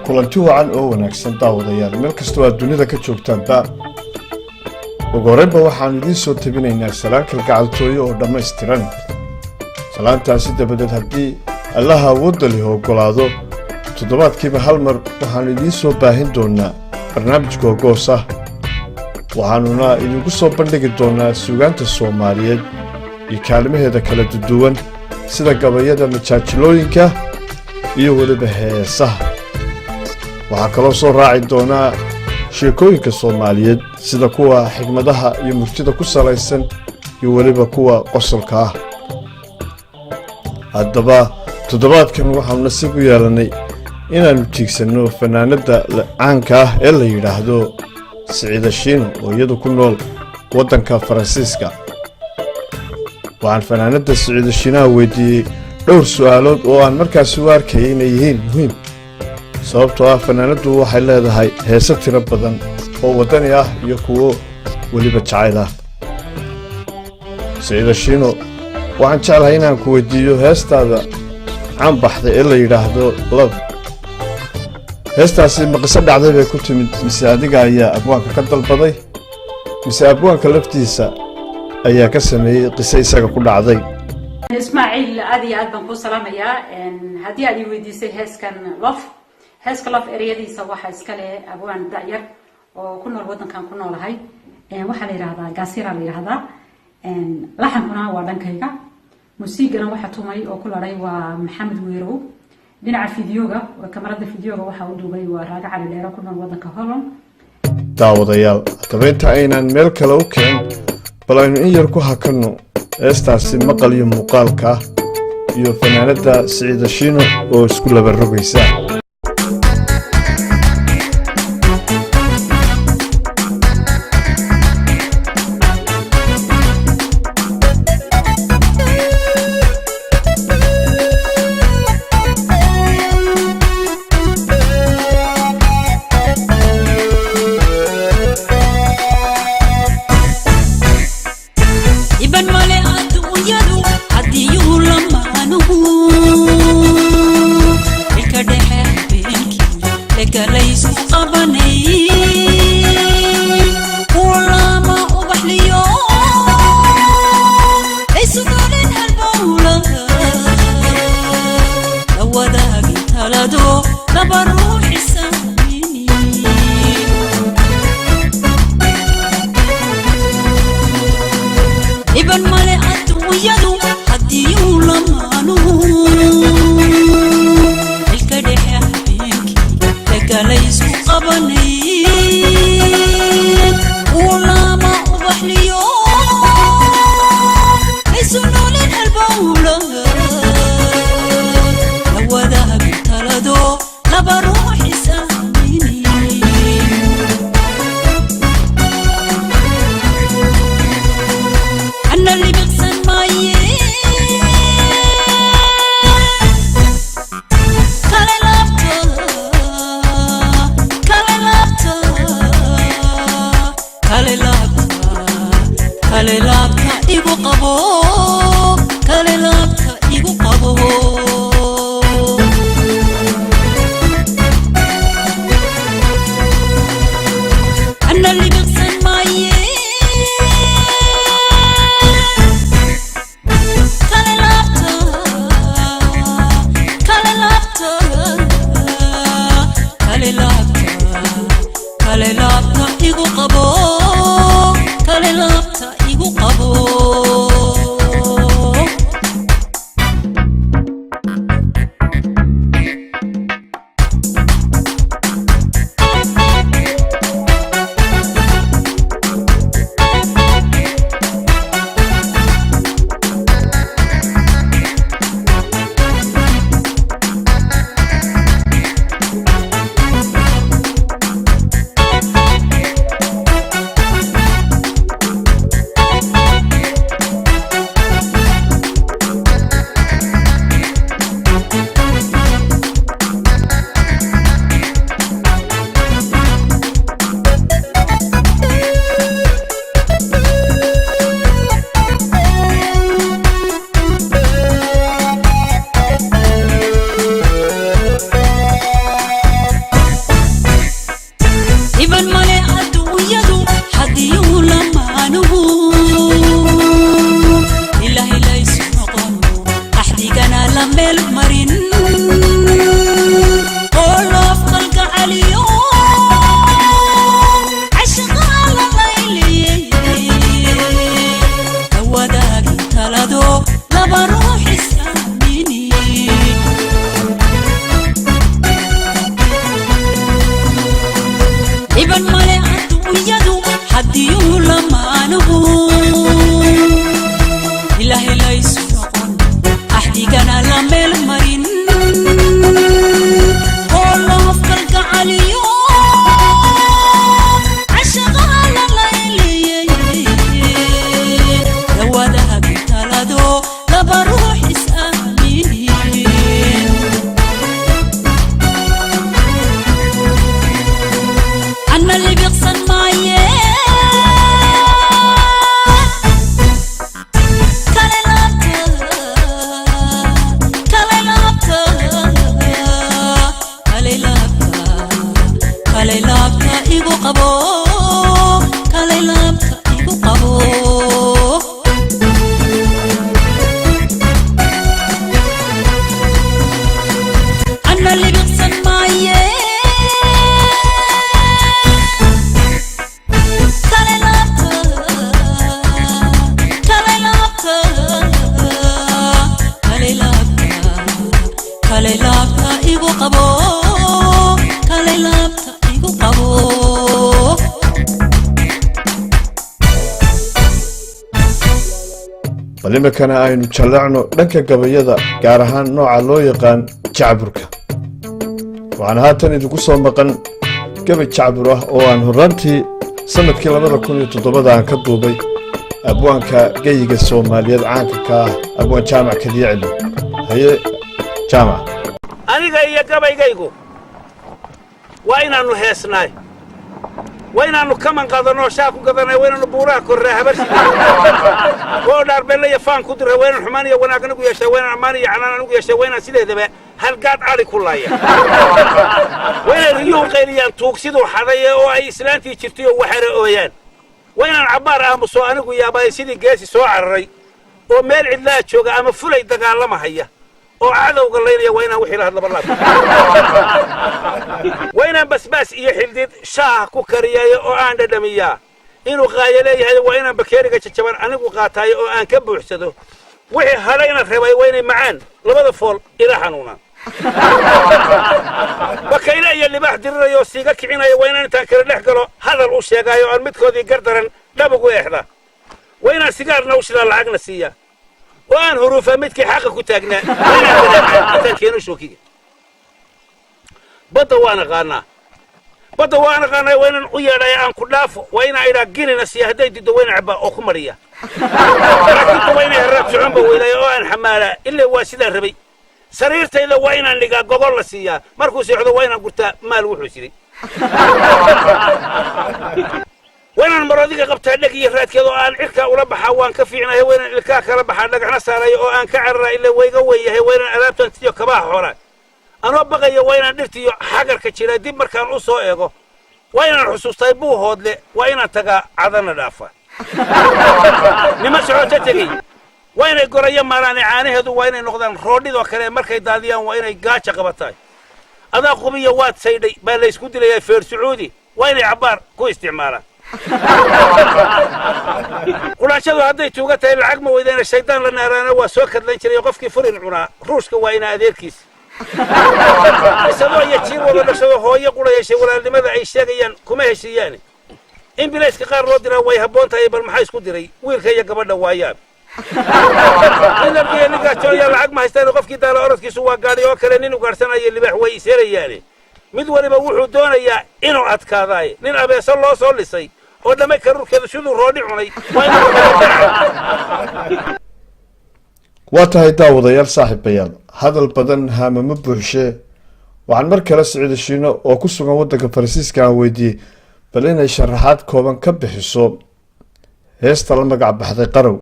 Kulanti wacan oo wanaagsan, daawadayaal, meel kastoo aad dunida ka joogtaanba. Ugu horreynba waxaannu idiin soo tabinaynaa salaan kalgacaltooyo oo dhammaystiran. Salaantaasi dabadeed, haddii Allaha awoodda leh oggolaado, toddobaadkiiba hal mar waxaannu idiin soo baahin doonnaa barnaamij googoos ah. Waxaannuna idinku soo bandhigi doonnaa suugaanta Soomaaliyeed iyo kaalimaheeda kala duwan, sida gabayada, majaajilooyinka iyo weliba heesaha. Waxaa kaloo soo raaci doonaa sheekooyinka Soomaaliyeed, sida kuwa xigmadaha iyo murtida ku salaysan iyo weliba kuwa qosolka ah. Haddaba toddobaadkan waxaanu nasiib u yeelannay inaannu tiigsanno fanaanadda caanka ah ee la yidhaahdo Siciida Shiino, oo iyadu ku nool waddanka Faransiiska. Waxaan fanaanadda Siciida Shiinaha weydiiyey dhowr su'aalood oo aan markaasi u arkayay inay yihiin muhiim, sababtoo ah fanaanaddu waxay leedahay heese tiro badan oo waddani ah iyo kuwo weliba jacayl ah. Siciida Shiino, waxaan jeclahay inaan ku weydiiyo heestaada caan baxday ee la yidhaahdo "Love". Heestaasi ma qiso dhacday bay ku timid, mise adiga ayaa abwaanka ka dalbaday, mise abwaanka laftiisa ayaa ka sameeyey qiso isaga ku dhacday? Ismaaciil, aad iyo aad baan kuu salaamayaa. Haddii aad ii weydiisay heeskan "Love", heeska "Love" ereyadiisa waxaa iska leh abwaan da'yar oo ku nool waddankan ku noolahay. Waxaa la yidhahdaa Gaasira la yidhahdaa. Laxankuna waa dhankayga, muusigana waxa tumay oo ku laray waa Maxamed Weerow. Dhinaca fideoga, kamarada fideoga waxa u duubay waa Raaga Cali Dheero, ku nool waddanka Holland. Daawadayaal, haddaba inta aynaan meel kale u kicin, bal aynu in yar ku hakanno heestaasi maqal iyo muuqaalka ah iyo fanaanadda Siciida Shiino oo isku laba rogaysa. Iban male adduunyadu haddiyuu lamaanuhu ilka dhexe habeenkii lagalaysu qabanay kuwalama ubaxliyo laysu dhalin halbowla la wadaagin talado laba ruux isaamini. Iban male adduunyadu haddiyuu lamaanuhu ilka dhexe habeenkii lagalaysu qabanay kuwalama ubaxliyo laysu noolin halbowla la wadaagin talado laba ruux isaamini. Ana libiqsan maaye kale laabta, kale laabta. Kalay laabta igu qabo, kalay laabta igu qabo. Anna libiqsan maaye, kalay laabta, kalay laabta, kalay laabta, kalay laabta igu qabo, kalay laabta igu qabo. Bal iminkana aynu jalleecno dhanka gabayada, gaar ahaan nooca loo yaqaan jacburka. Waxaana haatan idinku soo maqan gabay jacbur ah oo aan horraantii sannadkii 2007-da aan ka duubay abwaanka geyiga Soomaaliyeed caanka ka ah, Abwaan Jaamac Kadiyacli. Haye Jaamac. Aniga iyo gabaygaygu waa inaannu heesnaay, waa inaannu kaman qadanoo shaa ku gadanay, waa inaannu buuraha korraa habarsi oo dhaarbelle iyo faan ku dira, waa inaan xumaan iyo wanaag anigu yeeshaa, waa inaan ammaan iyo canaan anigu yeeshaa, waa inaan sideedaba halgaad adhi ku laaya, waa inay riyuhu qayliyaan tuugsiduu xadaye oo ay islaantii jirtay oo waxara ooyaan, waa inaan cabbaar aamuso anigu yaabaayo sidii geesi soo cararay oo meel cidlaa jooga ama fulay dagaalamahaya oo cadowga laynaya, waa inaan wixii la hadlaba laab, waa inaan basbaas iyo xildid shaah ku kariyaayo oo aan dhadhamiyaa inuu qaayo leeyahay, waa inaan bakeeriga jajaban anigu qaataayo oo aan ka buuxsado, wixii hadhayna rabay waa inay macaan labada fool ila xanuunaan. Bakayle iyo libaax diriraya oo siiga kicinaya waa inaan intaan kala dhex galo hadal u sheegaayo aan midkoodii gardaran dhab ugu eexda, waa inaan sigaarna u shilaa lacagna siiya oo aan huruufaa midkii xaqa ku taagnaa, waa inaan ganaacaa intaan keeno shookiga. Badda waan aqaanaa, badda waan aqaanaa, waa inaan u yeedhaya aan ku dhaafo, waa inaan idhaa ginina siiya, hadday diiddo waa inaan cabbaa oo ku mariya, laakiinta waa inay haraad soconba weydaayo oo aan xamaalaa ilaa waa sidaan rabay. Sariirtayda waa inaan dhigaa gogol la siiyaa, markuu seexdo waa inaan gurtaa maal wuxuu siday, waa inaan maroodiga qabtaa dheg iyo raadkeeda oo aan cirkaa ula baxaa waan ka fiicnahay, waa inaan ilkaa kala baxaa dhagaxna saarayo oo aan ka cararaa ilaa wayga weyn yahay, waa inaan alaabtan siyo kabaha xoolaa anoo baqaya, waa inaan dhirtiyo xagarka jira dib markaan u soo eego, waa inaan xusuustay Buuhoodle, waa inaan tagaa Cadana dhaafa. Nima socoto tegey waa inay gorayo maalaane, caanaheedu waa inay noqdaan roodhidoo kale markay daadiyaan, waa inay gaaja qabataay. Adaa qubiya waad saydhay baa laysku dilayaa. Feer Sacuudi waa inay cabbaar ku isticmaalaan. Qudhaanshadu hadday tuuga tahay lacag ma weydeena, shaydaan la naaraana waa soo kadlan jiray. Qofkii furin cunaa ruushka waa inaa adeerkiis isadoo iyo jiir wada dhashado hooyo qura yeeshay, walaalnimada ay sheegayaan kuma heshiiyaane. In bilayska qaar loo diraa way habboon tahay. Bal maxaa isku diray wiilka iyo gabadha? Waayaab nin arkiya nin gaajooya lacag ma haystaan. Qofkii daala orodkiisu waa gaadhi oo kale, nin ugaadhsanaya libaax way iselayaane. Mid waliba wuxuu doonayaa inuu adkaadaaye. Nin abeeso loo soo lisay oo dhammay karuurkeedu siduu roodhi cunay waa inuu. Waa tahay daawadayaal, saaxiibayaal, hadal badan haamama buuxshee. Waxaan mar kale Siciid Shiino oo ku sugan waddanka Faransiiska aan weydiiyey bal inay sharaxaad kooban ka bixiso heesta la magac baxday Qarow.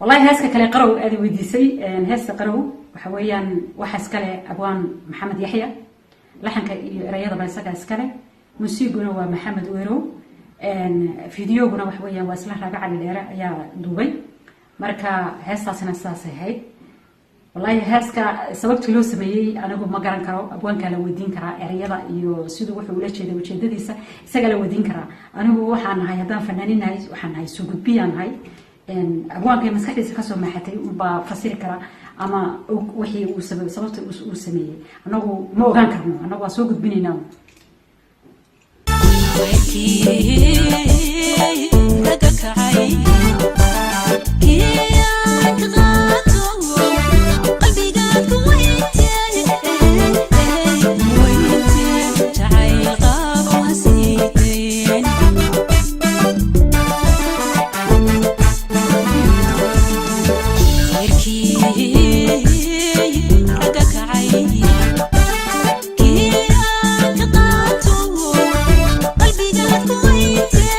Wallahi heeska kale Qarow aad i weydiisay, heesta Qarow waxa weeyaan waxa iskale abwaan Maxamed Yaxya, laxanka iyo erayadaba isaga iskale, muusiguna waa Maxamed Werow, fideoguna waxa weeyaan waa isla Raaga Cali Dheere ayaa duubay. Marka heestaasina sidaasay ahayd. Wallahi heeska sababtii loo sameeyey anigu ma garan karo, abwaankaa la weydiin karaa. Erayada iyo siduu wuxuu ula jeeday, ujeedadiisa isagaa la weydiin karaa. Anigu waxaan nahay, haddaan fanaaninahay, waxaan nahay soo gudbiyaan nahay. Abwaankay maskaxdiisa kasoo maaxatay unbaa fasiri kara ama wixii uu sababta uu sameeyey anagu ma ogaan karno, anagu waa soo gudbinaynaa. Kii raga kacay, kii aad ka qaato qalbigaad ku weynteen, weynteen jacayl qaabo hasiiteen. Khayrkii raga kacay, kii aad ka qaato qalbigaad ku weynteen.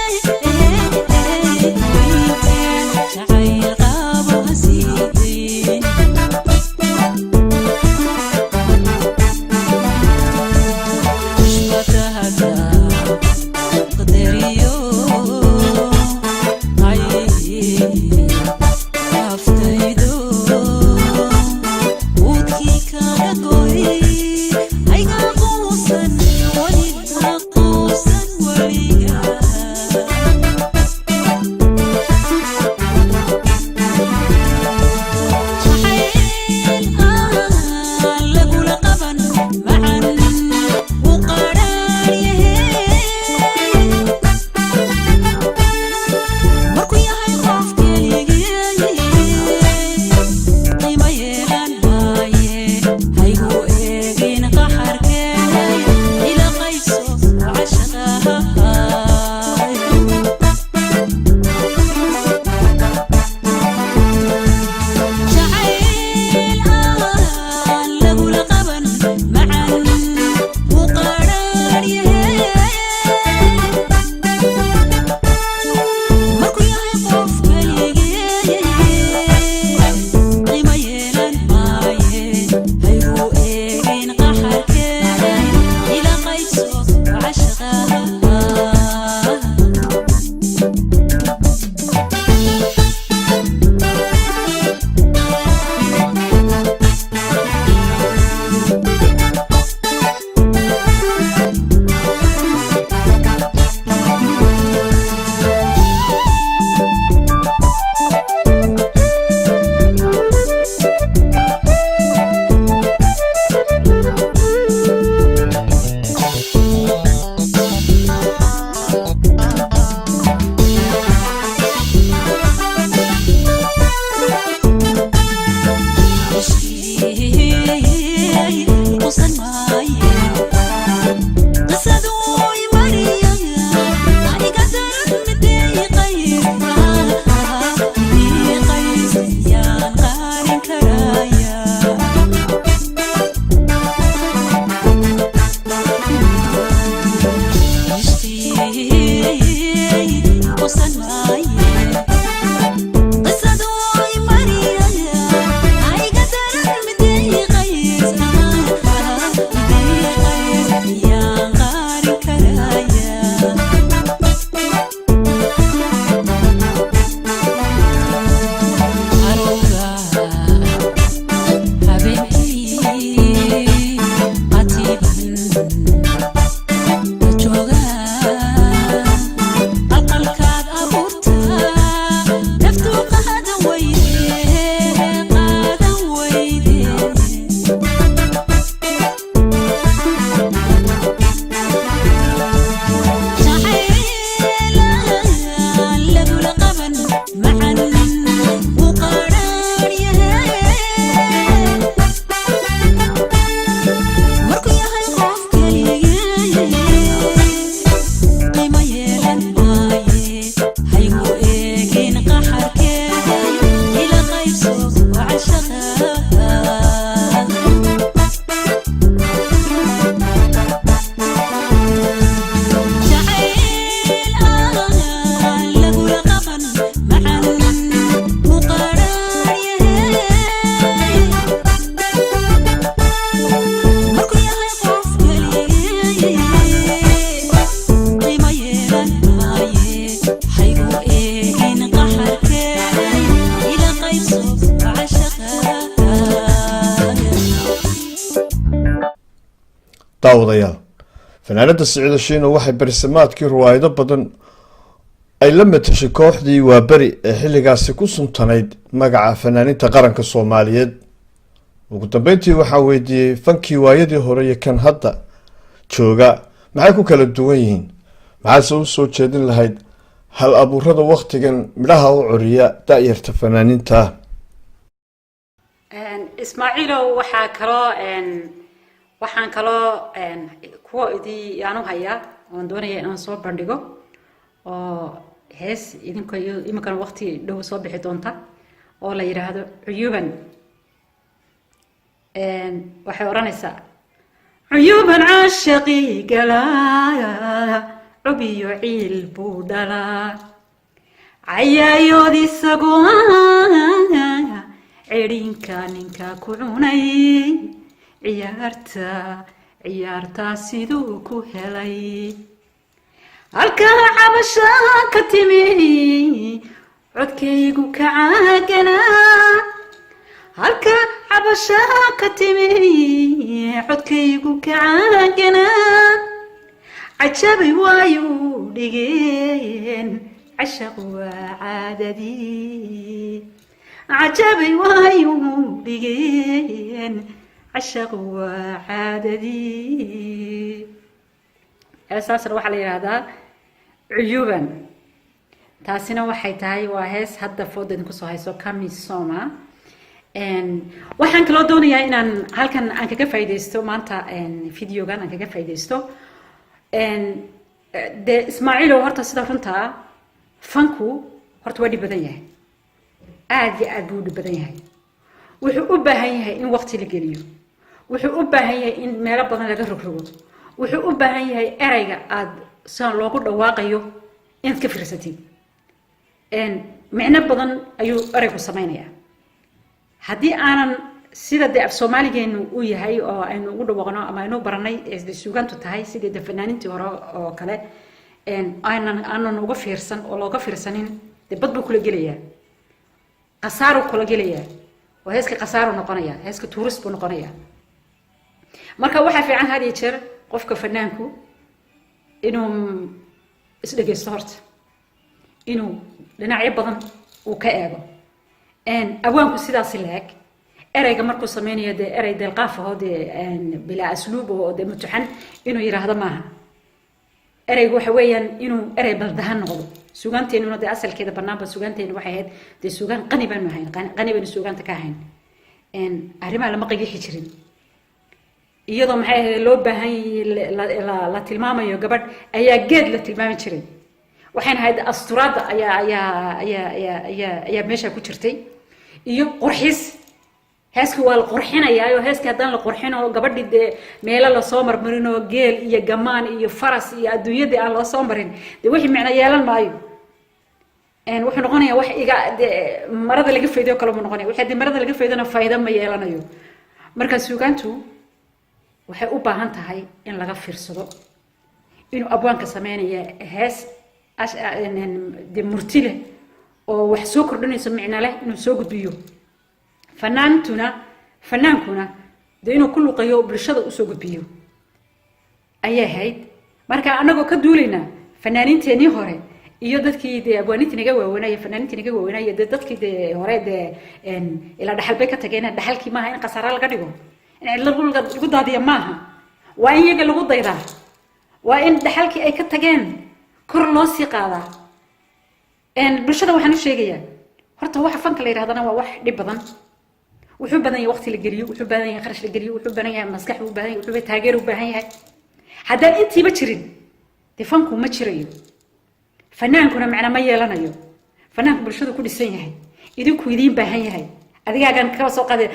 Fanaanada Siciido Shiino waxay berisamaadkii riwaayado badan ay la matashay kooxdii Waaberi ee xilligaasi ku suntanayd magaca fanaaniinta qaranka Soomaaliyeed. Ugu dambeyntii waxaa weydiiyey, fankii waayadii hore iyo kan hadda jooga maxay ku kala duwan yihiin? Maxaase u soo jeedin lahayd hal abuurada waktigan midhaha u curiya da-yarta fanaaniinta? Ismaaciilow, waxaa kaloo waxaan kaloo kuwa idii aanu hayaa oon doonaya inaan soo bandhigo oo hees idinka iminkana waqti dhow soo bixi doonta oo la yidhaahdo Cuyuban. Waxay odhanaysaa: "Cuyuban caashaqii galaa, cubiyo ciil buu dhalaa, cayaayood isagoo cidhinka ninka ku cunay, ciyaarta ciyaartaa siduu ku helay, halkaa cabasha ka timi, codkaygu ka caaganaa, halka cabasha ka timi, codkaygu ka caaganaa, cajabay waayu dhigeen, cashaq waa caadadii, cajabay waayu dhigeen, cashaq waa caadadii." Heesaasna waxaa la yidhaahdaa Cuyuban. Taasina waxay tahay waa hees hadda fooda idinku soo hayso kamisoma. Waxaan kaloo doonayaa inaan halkan aan kaga faaideysto maanta, videogan aan kaga faaideysto. Dee Ismaaciilow, horta sida runtaa fanku horta waa dhib badan yahay, aad iyo aad buu u dhib badan yahay. Wuxuu u baahan yahay in waqti la geliyo, wuxuu u baahan yahay in meelo badan laga rogrogo, wuxuu u baahan yahay ereyga aad sidan loogu dhawaaqayo inaad ka fiirsatid. Micno badan ayuu ereygu samaynayaa haddii aanan sida dee af Soomaaligeenu u yahay oo aynu ugu dhawaaqno ama aynu baranay de suugaantu tahay, sidii de fanaanintii hore oo kale aanan uga fiirsan oo looga fiirsanin, dee bad buu kula gelayaa, khasaaruu kula gelayaa oo heeska khasaaru noqonaya, heeska tuuris buu noqonaya. Marka waxaa fiican had iyo jeer qofka fanaanku inuu isdhegeysto horta, inuu dhinacyo badan uu ka eego. Abwaanku sidaasi la-eg ereyga markuu sameynayo, dee erey deelqaaf ahoo dee bilaa asluub oo dee mutuxan inuu yidhaahdo maaha. Ereygu waxa weeyaan inuu erey baldahan noqdo. Sugaanteenuna dee asalkeeda banaanba sugaanteenu waxay ahayd dee sugaan qani baanu ahayn, qani baynu sugaanta ka ahayn. Arrimaha lama qagixi jirin, iyadoo maxay ahayd loo baahan la tilmaamayo gabadh ayaa geed la tilmaami jiray. Waxayna ahayd asturaadda ayaa meesha ku jirtay iyo qurxis. Heeski waa la qurxinayaa oo heeskii haddaan la qurxin oo gabadhii dee meelo lasoo marmarin oo geel iyo gamaan iyo faras iyo adduunyadii aan loo soo marin, dee wixii micno yeelan maayo. Wuxuu noqonayaa wax iga dee marada laga faydo kale buu noqonaya. Wixii haddii marada laga faydona faydo ma yeelanayo. Marka suugaantu waxay u baahan tahay in laga fiirsado, inuu abwaanka sameynaya hees dee murti leh oo wax soo kordhinayso, micno leh inuu soo gudbiyo, fanaantuna fanaankuna dee inuu ku luqeeyo, bulshada usoo gudbiyo ayay ahayd. Marka anagoo ka duulaynaa fanaaniinteenii hore iyo dadkii dee abwaaniintii naga waaweynaya, fanaaniintii naga waaweynaya, dee dadkii dee hore dee ilaa dhaxal bay ka tageen. Dhaxalkii maaha in khasaare laga dhigo, in cidlo lagu daadiya maaha, waa in iyaga lagu daydaa, waa in dhaxalkii ay ka tageen kor loo sii qaadaa. Bulshada waxaan u sheegayaa horta, waxa fanka la yidhahdana waa wax dhib badan. Wuxuu badan yahay waqti la geliyo, wuxuu badan yahay kharash la geliyo, wuxuu badan yahay maskax buu baahan yahay, wuxuu taageer u baahan yahay. Haddaan intiiba jirin, dee fanku ma jirayo, fanaankuna macna ma yeelanayo. Fanaanku bulshadu ku dhisan yahay, idinku idiin baahan yahay. Adigaagan ka soo qaade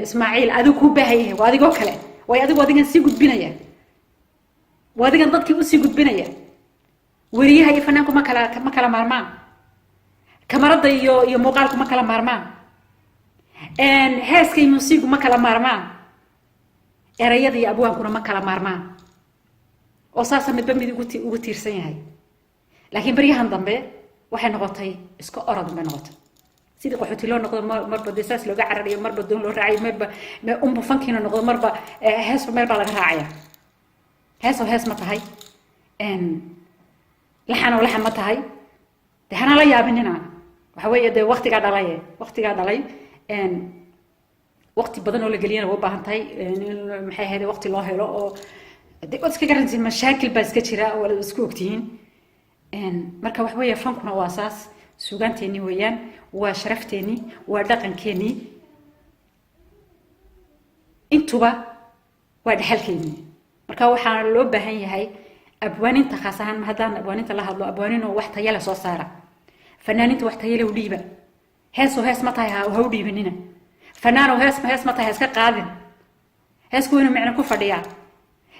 Ismaaciil, adigu kuu baahan yahay, waa adigoo kale, waayo adigu adigan sii gudbinaya, waa adigan dadkii usii gudbinaya. Weriyaha iyo fanaanku ma kala maarmaan, kamarada iyo muuqaalku ma kala maarmaan, heeska iyo muusigu ma kala maarmaan, erayada iyo abwaankuna ma kala maarmaan, oo saasa midba mid ugu tiirsan yahay. Laakiin baryahan dambe waxay noqotay iska orod bay noqotay, sidii qaxooti loo noqdo, marba dee saas looga cararayo, marba doon loo raacayo, marba unba fankiina noqdo, marba heesba meel baa laga raacaya. Heesoo hees ma tahay, laxanoo laxan ma tahay. De hana la yaabinina, waxa weeye dee waqtigaa dhalaye, waqtigaa dhalay. Waqti badan oo la geliyana waa u baahan tahay in, maxay ahayd, waqti loo helo oo de waad iska garanaysid, mashaakil baa iska jira oo waad isku ogtihiin. Marka waxa weeye fankuna waa saas, suugaanteennii weeyaan, waa sharafteenii, waa dhaqankeenii, intuba waa dhexalkeennii. Marka waxaa loo baahan yahay abwaaninta, khaas ahaan haddaan abwaaninta la hadlo, abwaaninoo wax tayale soo saara, fanaaninta wax tayale u dhiiba. Heesoo hees ma tahay ha u dhiibanina. Fanaanoo hees hees ma tahay ha iska qaadin. Heesku waa inuu micno ku fadhiyaa,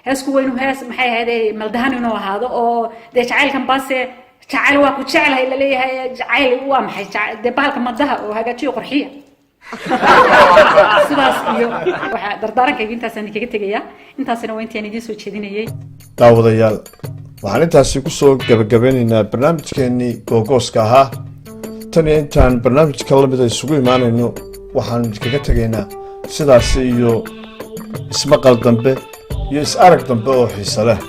heesku waa inuu hees, maxay ahayd, maldahan inuu ahaado oo dee jacaylkan baase jacayl waa ku jeclahay laleeyahay. Jacayl waa maxay? Dee bahalka madaha oo hagaajiyo, qurxiya. Sidaas iyo waxaa dardaarankayga intaasaan idinkaga tegayaa. Intaasina waa intaan idiin soo jeedinayay. Daawadayaal, waxaan intaasi ku soo gabagabeynaynaa barnaamijkeennii googooska ahaa. Tan iyo intaan barnaamijka lamida isugu imaanayno, waxaanu idinkaga tegaynaa sidaasi iyo ismaqal dambe iyo is arag dambe oo xiise leh.